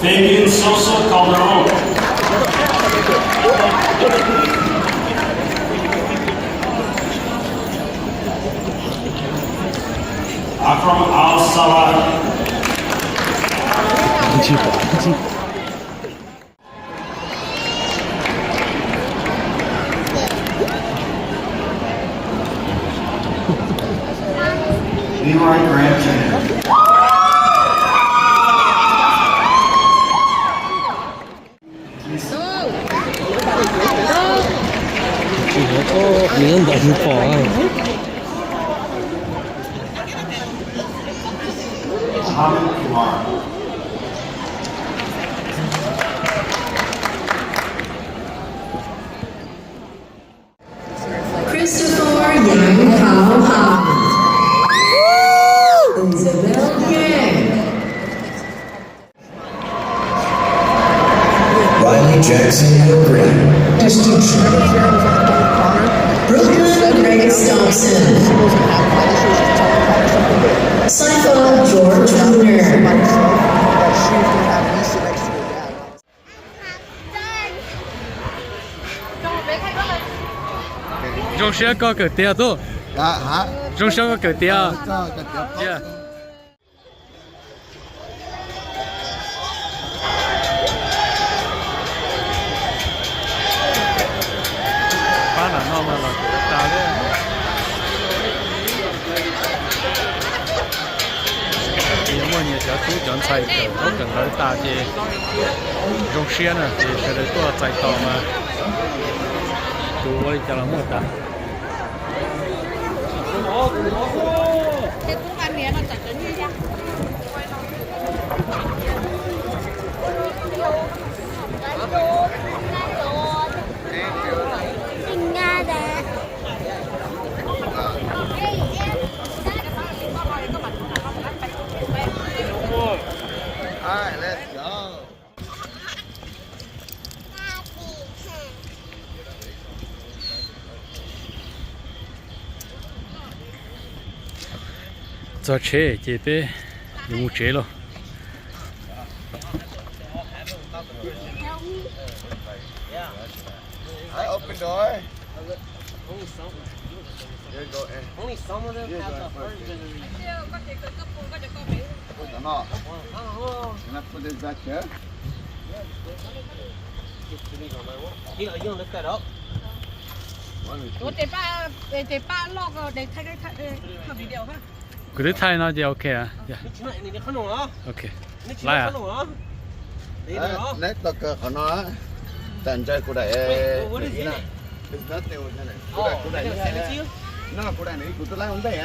Begin Soso Calderon. Akram Al Salah. Leroy Grant Junior Tsis hnov koj, nws nyob ntawd tsis pom. Mohammed Kumar. Christopher Yang Hao Han. Isabel Yang. Riley Jackson Hill Green. Distinction. Brooklyn Grace Thompson. Syfah George Bruner. Zoo siab koj kawm tiav tub. Zoo siab koj kawm tiav. Pab nram no mas los tsuav tas li. Ces muaj nyias cov tub cov ntxhais kawm, thaum kawm ntawv tas ces zoo siab na, ces sawv daws tuaj txais tos mas tus ua li cas los muaj tas. Txog tsheb ces peb yuav mus tsev lauj. Kuv twb thaij no ces ok. Ok, laiv. Neb tau kawm qhov no, tam ntawd kuv daim, kuv daim no, kuv daim no, kuv daim no kuv twb laib ua ntej.